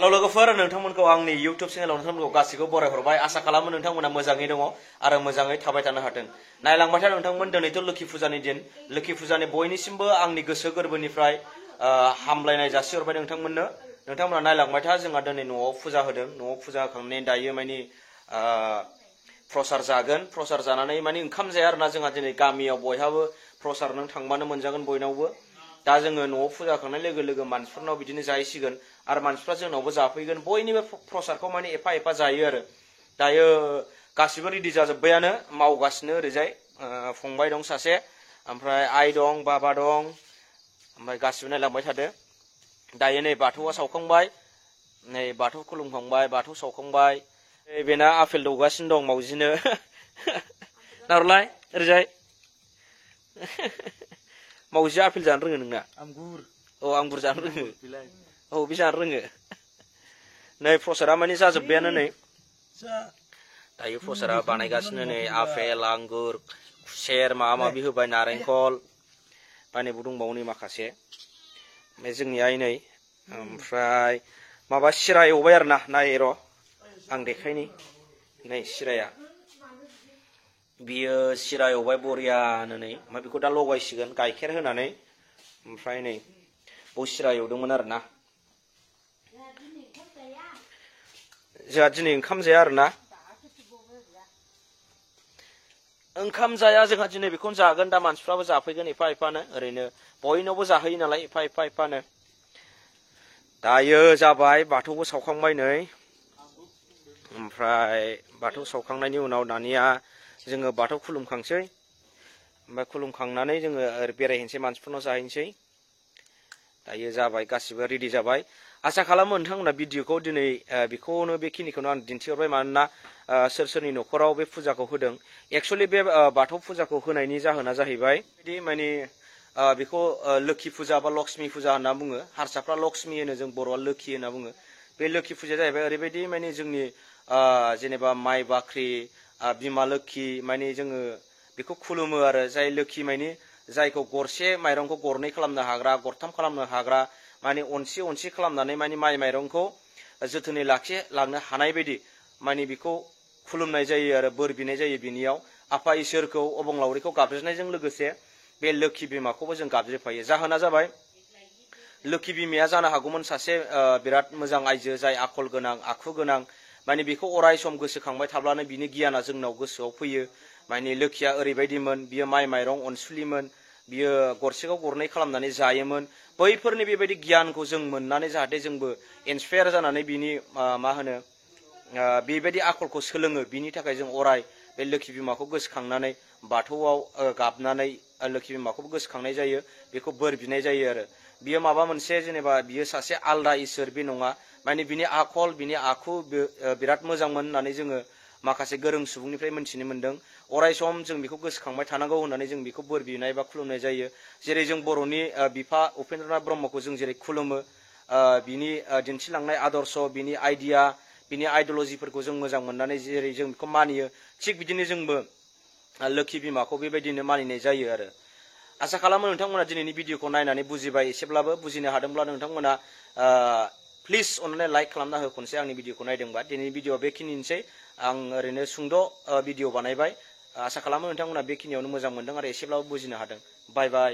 hello लोगोफोर नोंथांमोनखौ आंनि YouTube चेनेलाव नोंथांमोनखौ गासिखौ बरायहरबाय आसा खालामो नोंथांमोना मोजाङै दङ आरो मोजाङै थाबाय थानो हाथों नायलांबाय था नोंथांमोन दिनैथ' लोखि फुजानि दिन लोखि फुजानि बयनिसिमबो आंनि गोसो गोरबोनिफ्राय हामलायनाय जासिहरबाय नोंथांमोना नायलांबाय था जोंहा दिनै न'आव फुजा होदों न'आव फुजा होखांनानै दायो माने प्रसाद जागोन प्रसाद जानानै माने ओंखाम जाया आरोना जोंहा दिनै गामियाव बयहाबो प्रसाद नों थांबानो मोनजागोन बयनावबो दा जोङो न'आव फुजा होखांनाय लोगो लोगो मानसिफोरनाव बिदिनो जाहैसिगोन आरो मानसिफ्रा जोंनावबो जाफैगोन बयनिबो प्रसादखौ माने एफा एफा जायो आरो दायो गासिबो रेडि जाजोब्बायानो मावगासिनो ओरैजाय फंबाय दं सासे ओमफ्राय आइ दं बाबा दं ओमफ्राय गासिबो नायलांबाय थादो दायो नै बाथौआ सावखांबाय नै बाथौ खुलुमखांबाय बाथौ सावखांबाय बेना आफेल दौगासिनो दं मावजिनो नारलाय ओरैजाय मावजिया आफेल जानो रोङो नोंना आंगुर औ आंगुर जानो रोङो औ बे जानो रोङो नै प्रसादा माने जाजोब्बायानो नै दायो प्रसादा बानायगासिनो नै आफेल आंगुर खुसेर माबा माबि होबाय नारेंखल बायनायबो दंबावो नै माखासे ओमफ्राय जोंनि आइ नै ओमफ्राय माबा सिरा एवबाय आरोना नाय र' आं देखायनि नै सिराया बियो सिरा एवबाय बरियानो नै ओमफ्राय बेखौ दा लगायसिगोन गाइखेर होनानै ओमफ्राय नै बौ सिरा एवदोंमोन आरोना जोंहा दिनै ओंखाम जाया आरोना ओंखाम जाया जोंहा दिनै बेखौनो जागोन दा मानसिफ्राबो जाफैगोन एफा एफानो ओरैनो बयनावबो जाहैयो नालाय एफा एफानो दायो जाबाय बाथौबो सावखांबाय नै ओमफ्राय बाथौ सावखांनायनि उनाव दानिया जोङो बाथौ खुलुमखांसै ओमफ्राय खुलुमखांनानै जोङो बेरायहैनोसै मानसिफोरनाव जाहैनोसै दायो जाबाय गासिबो रेडि जाबाय आसा खालामो नोंथांमोना भिडिअखौ दिनै बेखिनिखौनो आं दिन्थिहरबाय मानोना सोर सोरनि न'खराव बे फुजाखौ होदों एक्सुवेलि बे बाथौ फुजाखौ होनायनि जाहोना जाहैबाय बिदि माने बेखौ लोखि फुजा बा लक्ष्मी फुजा होनना बुङो हारसाफ्रा लक्ष्मी होनो जों बर'आ लोखि होनना बुङो बे लोखि फुजाया जाहैबाय ओरैबायदि माने जोंनि जेनेबा माइ बाख्रि बिमा लोखि माने जोङो बेखौ खुलुमो आरो जाय लोखि माने जायखौ गरसे माइरंखौ गरनै खालामनो हाग्रा गरथाम खालामनो हाग्रा माने अनसि खालामनानै माने माइ माइरंखौ जोथोनै लाखिलांनो हानाय बायदि माने बेखौ खुलुमनाय जायो आरो बोर बिनाय जायो बिनियाव आफा इसोरखौ अबंलावरिखौ गाबज्रिनायजों लोगोसे बे लोखि बिमाखौबो जों गाबज्रिफायो जाहोना जाबाय लोखि बिमाया जानो हागौमोन सासे बिराद मोजां आइजो जाय आखल गोनां आखु गोनां माने बेखौ अराय सम गोसोखांबाय थाब्लानो बिनि गियाना जोंनाव गोसोआव फैयो माने लोखिया ओरैबायदिमोन बियो माइ माइरं अनसुलिमोन बियो गरसेखौ गरनै खालामनानै जायोमोन बैफोरनि बेबायदि गियानखौ जों मोननानै जाहाथे जोंबो इन्सपायार जानानै बिनि मा होनो बेबायदि आखलखौ सोलोङो बिनि थाखाय जों अराय बे लोखि बिमाखौ गोसोखांनानै बाथौआव गाबनानै लोखि बिमाखौबो गोसोखांनाय जायो बेखौ बोर बिनाय जायो आरो बियो माबा मोनसे जेनेबा बियो सासे आलदा इसोर बे नङा माने बिनि आखल बिनि आखु बिराद मोजांमोन होननानै जोङो माखासे गोरों सुबुंनिफ्राय मोनथिनो मोनदों अराय सम जों बेखौ गोसोखांबाय थानांगौ होननानै जों बेखौ बोर बिनाय बा खुलुमनाय जायो जेरै जों बर'नि बिफा उपेन्द्रनाथ ब्रह्मखौ जों जेरै खुलुमो बिनि दिन्थिलांनाय आदर्श बिनि आइडिया बिनि आइडियलजिफोरखौ जों मोजां मोननानै जेरै जों बेखौ मानियो थिग बिदिनो जोंबो लोखि बिमाखौ बेबायदिनो मानिनाय जायो आरो आसा खालामो नोंथांमोना दिनैनि भिडिअखौ नायनानै बुजिबाय एसेब्लाबो बुजिनो हादोंब्ला नोंथांमोना प्लिज अननानै लाइक खालामना हो खनसे आंनि भिडिअखौ नायदोंबा दिनैनि भिडिअआ बेखिनिसै आं ओरैनो सुंद' भिडिअ बानायबाय आसा खालामो नोंथांमोना बेखिनियावनो मोजां मोनदों आरो एसेब्लाबो बुजिनो हादों बाय बाय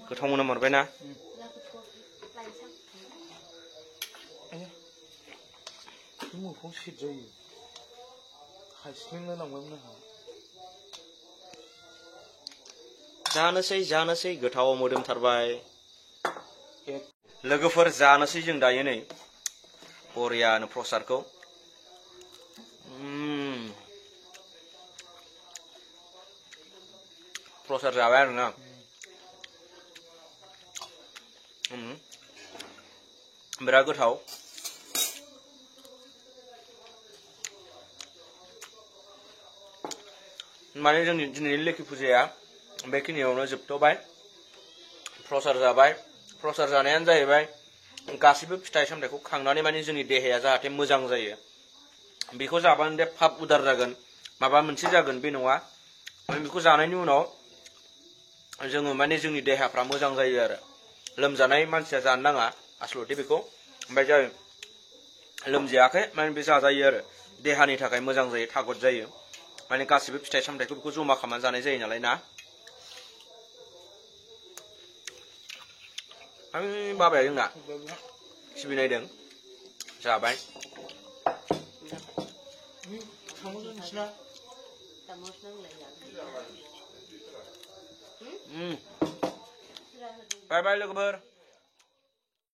गोथाव मोनामबाय ना मोखां सिट जायो हायस्लिंनो लांबायमोन आंहा जानोसै गोथाव मोदोमथारबाय लोगोफोर जानोसै जों दायो नै बरियानो प्रसादखौ प्रसाद जाबाय आरोना बिराद गोथाव माने जोंनि दिनैनि लोखि फुजाया बेखिनियावनो जोबथ'बाय प्रसाद जाबाय प्रसाद जानायानो जाहैबाय गासैबो फिथाइ सामथाइखौ खांनानै माने जोंनि देहाया जाहाथे मोजां जायो बेखौ जाबानो दे फाब उदार जागोन माबा मोनसे जागोन बे नङा बेखौ जानायनि उनाव जोङो माने जोंनि देहाफ्रा मोजां जायो आरो लोमजानाय मानसिया जानो नाङा आसलथे बेखौ ओमफ्राय जाय लोमजायाखै माने बे जाजायो आरो देहानि थाखाय मोजां जायो थागद जायो माने गासिबो फिथाइ सामथाइखौ बेखौ जमा खालामनानै जानाय जायो नालाय ना आंनि बाबाया जोंना टिभि नायदों जाबाय बाय बाय लोगोफोर